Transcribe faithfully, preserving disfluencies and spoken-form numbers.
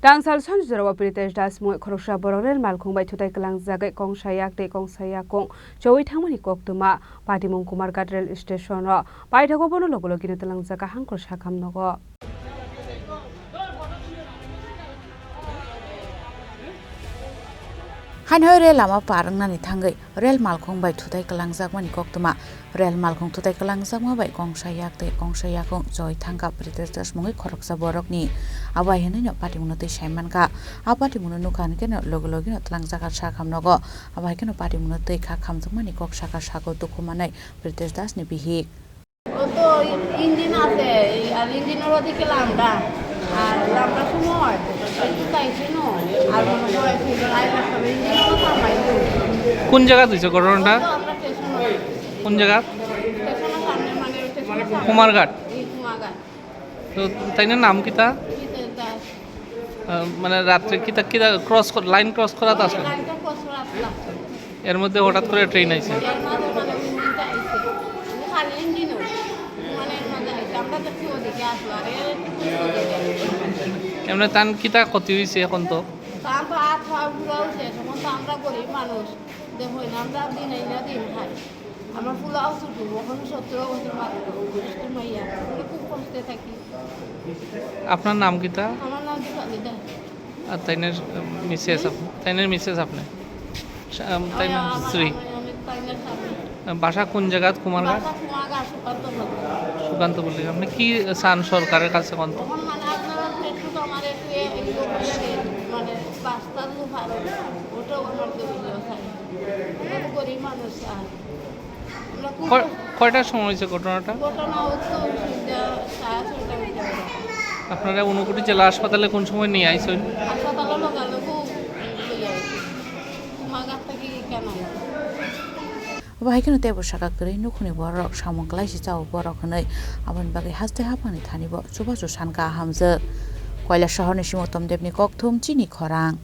Tangsal sanjorao Pritesh Das mungwi khoroksa borok rel malkhung bai thutai kwlangjagwi kongsa yak tei kongsa yakung chowi thangmani koktwma. Patimung Kumarghat rel station o paithago bono logi logino twlangjak hangkor sakham nogo. Haino rel lama par wngnani thangwi rel malkhung bai thutai kwlangjakmani koktwma. Rel malkhung thutai kwlangjakma bai kongsa yak tei kongsa yakung choi thangkha Pritesh Das mungwi khoroksa borokni. Abo hai hwnwi no patimungno twi sai mankha. A patimungno nukha hwnkhe no logi logino twlangjak sakham nogo. Abo hai kheno patimungno twi kha khamjakmani kok sakha sago dukhu manai Pritesh Das ni bihik. O to engine আছে, এই আর ইঞ্জিনের ওদিকে লামডা, আর লামডার সময় একটু চাইছিল, আর মনে হয় ফিরে আইবার সময় ইঞ্জিনও থামাইল। কোন জায়গাত হইছে ঘটনাটা? ও তো আমরা স্টেশনে। কোন জায়গা? স্টেশনের সামনে, মানে স্টেশনের সামনে। কুমারঘাট? এই কুমারঘাট। তো তাইনার নাম কিতা? কি তো এটা? আহ, মানে রাত্রে কিতা, কিতা ক্রস কর-, লাইন ক্রস করাত আসলে? লাইনটা ক্রস করাত লাগছে। এর মধ্যে হঠাৎ করে ট্রেন আইছে। এর মাঝে মানে উনি উল্টা আইছে। উনি খালি ইঞ্জিন ওই। মানে এর মাঝে আইছে। আমরা দেখছি ওদিকে আসলো। আর এর একটু পিছনে গেছে। এমনি তান কিতা ক্ষতি হইছে এখন তো? তার তো হাত পা পুরাও শেষ। এখন তো আমরা গরিব মানুষ। দেখো না, আমরা দিন আইনা দিন খাই। আমার ফুলাও ছোট, এখন সতেরো বছর মাত্র, বয়স্ক মাইয়া। আমরা খুব কষ্টে থাকি। আপনার নাম কিতা? আমার নাম দীপালি দা। আর তাইনের, উম, মিসেস হুম? আপ-, তাইনের মিসেস আপনি? সা-, উম, তাইনের আমার, স্ত্রী? আমি, আমি তাইনের স্বামী। বাসা কোন জায়গাত? কুমারঘাট? বাসা কুমারঘাট, সুকান্তপুর। সুকান্তপুর থেকে। আপনি কি চান সরকারের কাছে কোন? তখন মানে আপনারা একটু তো আমার একটু এ-, এই লোক মানে বাস্তার লোক আর ওটাও আমার তো ইয়ে হয়। আমরা তো গরিব মানুষ আর আমরা খুব কয়-, কয়টার সময় হয়েছে ঘটনাটা? ঘটনা হচ্ছে ওই সন্ধ্যা সাড়ে ছয়টার ভিতরে। আপনারা ঊনকোটি জেলা হাসপাতালে কোন সময় নিয়ে আইছেন? হাসপাতালে লগালগ লইয়া আইছি। মাগার থেকে কেন আইছি? Bo hai kheno teibo saka kwrwi nukhungni borok samung kwlai si chao borok hwnwi, aboni bagwi haste haphangni thani bo chubachu sankha hamjwk. Koilashahar ni Simon Tomdep ni kokthum chini khorang.